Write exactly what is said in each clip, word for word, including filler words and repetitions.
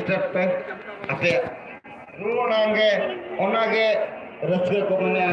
Step ᱯᱮ, ᱟᱯᱮᱭᱟᱜ ᱨᱩ ᱚᱱᱟᱜᱮ, ᱚᱱᱟᱜᱮ ᱨᱟᱹᱥᱠᱟᱹ ᱠᱚ ᱢᱮᱱᱟ᱾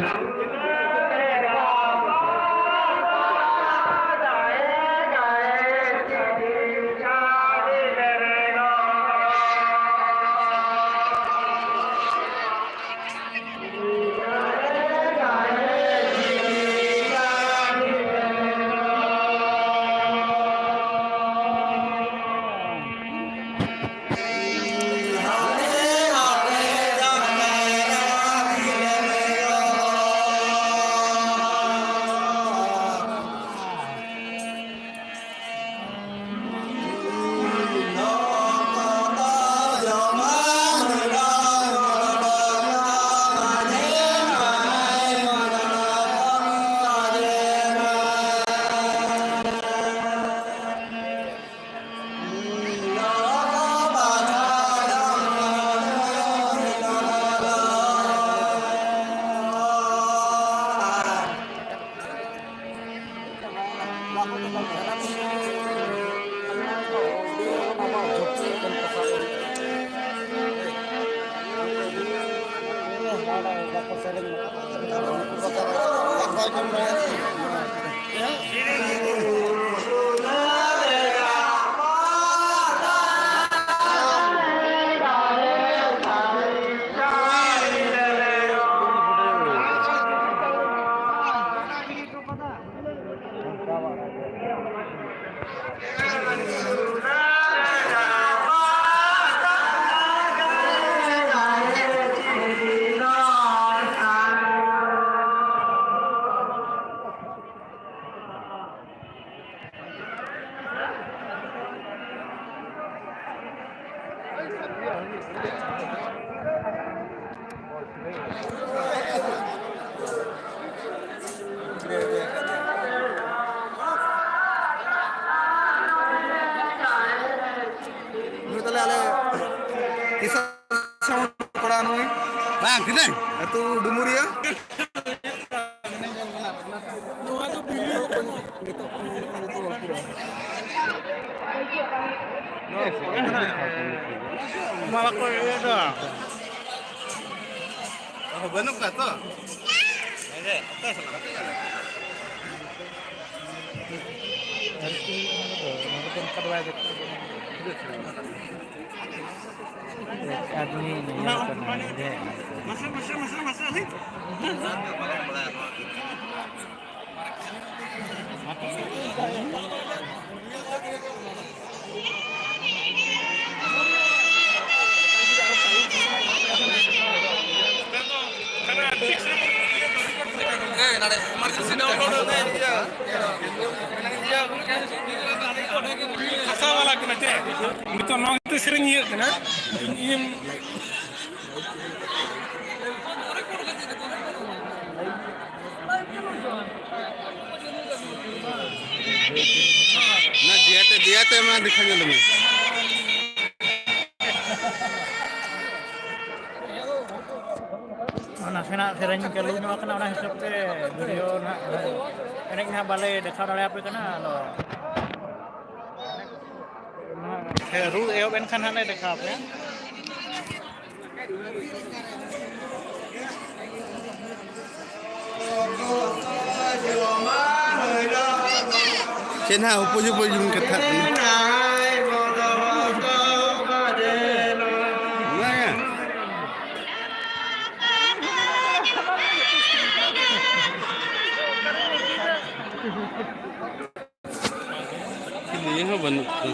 ᱱᱩᱭ ᱛᱟᱦᱞᱮ ᱟᱞᱮ ᱠᱤᱥᱟᱱ ᱥᱟᱣᱩᱱᱰ ᱠᱚᱲᱟ ᱱᱩᱭ᱾ ᱵᱟᱝ, ᱛᱤᱱᱟᱹᱜ? ᱟᱹᱛᱩ ᱰᱩᱢᱩᱨᱤᱭᱟᱹ᱾ ᱱᱚᱣᱟ ᱫᱚ ᱵᱷᱤᱰᱤᱭᱳ ᱠᱚ ᱱᱤᱛᱚᱜ ᱠᱚ ᱧᱮᱞᱚᱜ ᱠᱟᱱᱟ, ᱱᱤᱛᱚᱜ ᱵᱟᱠᱚ ᱨᱚᱲ᱾ ᱢᱟ ᱵᱟᱠᱚ ᱤᱭᱟᱹ ᱫᱚ᱾ ᱚ, ᱵᱟᱹᱱᱩᱜ ᱠᱚᱣᱟ ᱛᱚ? ᱦᱮᱸ, ᱚᱠᱚᱭ ᱥᱟᱞᱟᱜ? ᱟᱨᱠᱤ ᱚᱱᱟ ᱠᱚᱫᱚ, ᱚᱱᱟ ᱠᱚᱫᱚ ᱚᱱᱠᱟ ᱫᱚ ᱵᱟᱭ ᱫᱮᱠᱷᱟᱣ ᱫᱟ᱾ ᱮᱠ ᱟᱫᱢᱤ ᱧᱮᱧᱮᱞ ᱠᱟᱱᱟ, ᱵᱩᱡᱷᱟᱹᱣ᱾ ᱢᱟᱥᱮ, ᱢᱟᱥᱮ, ᱢᱟᱥᱮ, ᱢᱟᱥᱮ, ᱟᱹᱞᱤᱧ᱾ ᱦᱟᱥᱟ ᱵᱟᱞᱟ ᱠᱟᱱᱟ ᱪᱮ? ᱱᱤᱛᱚᱜ ᱱᱚᱣᱟ ᱛᱮ ᱥᱮᱨᱮᱧ ᱤᱭᱟᱹᱜ ᱠᱟᱱᱟ᱾ ᱤᱧ ᱚᱱᱟ ᱫᱤᱭᱟᱛᱮ, ᱫᱤᱭᱟᱛᱮ ᱢᱟ ᱫᱮᱠᱷᱟ ᱧᱚᱜ ᱞᱮᱢᱮ᱾ ᱱᱟᱥᱮᱱᱟᱜ ᱥᱮᱨᱮᱧ ᱪᱟᱹᱞᱩ ᱧᱚᱜ ᱟᱠᱟᱱᱟ, ᱚᱱᱟ ᱦᱤᱥᱟᱹᱵ ᱛᱮ ᱵᱷᱤᱰᱤᱭᱳ ᱱᱟᱦᱟᱜ, ᱮᱱᱮᱡ ᱱᱟᱦᱟᱜ ᱵᱟᱞᱮ ᱫᱮᱠᱷᱟᱣ ᱫᱟᱲᱮᱭᱟᱯᱮ ᱠᱟᱱᱟ᱾ ᱟᱫᱚ ᱨᱩ ᱮᱦᱚᱵ ᱮᱱᱠᱷᱟᱱ ᱦᱟᱸᱜ ᱞᱮ ᱫᱮᱠᱷᱟᱣ ᱟᱯᱮᱭᱟ᱾ ᱪᱮᱫ ᱦᱟᱸᱜ ᱦᱩᱯᱩᱡ ᱦᱩᱯᱩᱡ ᱵᱚᱱ ᱠᱟᱛᱷᱟᱜ ᱠᱟᱱᱟ? ᱵᱟᱝᱟ᱾ ᱪᱤᱞᱤ ᱦᱚᱸ ᱵᱟᱹᱱᱩᱜ ᱠᱚᱣᱟ᱾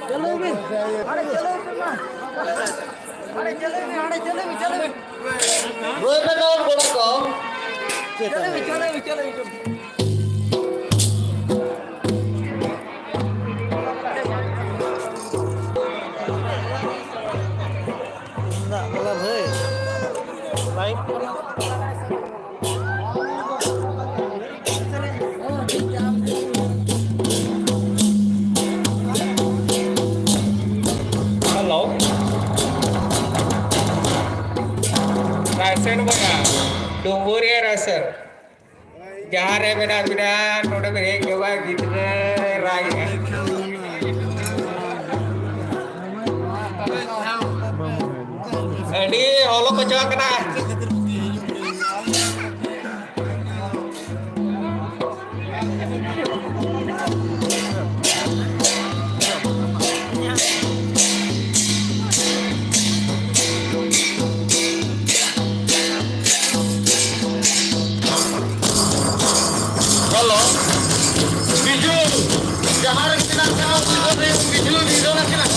ᱪᱟᱹᱞᱩᱭ ᱵᱤᱱ᱾ ᱦᱟᱸᱰᱮ ᱪᱟᱹᱞᱩᱭ ᱵᱤᱱ ᱢᱟ᱾ ᱦᱟᱸᱰᱮ ᱪᱟᱹᱞᱩᱭ ᱵᱤᱱ, ᱦᱟᱸᱰᱮ ᱪᱟᱹᱞᱩᱭ ᱵᱤᱱ, ᱪᱟᱹᱞᱩᱭ ᱵᱤᱱ᱾ ᱨᱩᱭ ᱯᱮ ᱛᱟᱵᱚᱱ ᱜᱚᱲᱚ ᱠᱚ᱾ ᱪᱟᱹᱞᱩᱭ ᱵᱤᱱ, ᱪᱟᱹᱞᱩᱭ ᱵᱤᱱ, ᱪᱟᱹᱞᱩᱭ ᱵᱤᱱ᱾ ᱫᱟᱜ ᱵᱟᱞᱟ ᱵᱷᱟᱹᱭ᱾ ᱞᱟᱭᱤᱴ᱾ ᱦᱮᱞᱳ᱾ ᱨᱟᱭᱥᱮᱱ ᱵᱚᱭᱦᱟ, ᱰᱩᱢᱵᱩᱨᱤᱭᱟᱹ ᱨᱟᱭᱥᱮᱱ᱾ ᱡᱟᱦᱟᱸ ᱨᱮ ᱢᱮᱱᱟᱜ ᱵᱤᱱᱟ, ᱱᱚᱰᱮ ᱵᱤᱱ ᱦᱮᱡ ᱧᱚᱜᱼᱟ, ᱜᱤᱫᱽᱨᱟᱹ ᱨᱟᱜᱮᱜᱼᱟ᱾ ᱟᱹᱰᱤ ᱦᱚᱞᱚ ᱠᱚᱪᱚ ᱟᱠᱟᱱᱟ᱾ ᱦᱮᱞᱳ, ᱵᱤᱡᱩ, ᱡᱟᱦᱟᱸ ᱨᱮ ᱢᱮᱱᱟᱜ ᱵᱤᱱᱟ, ᱵᱤᱡᱩ, ᱵᱤᱡᱩ, ᱵᱤᱡᱩ,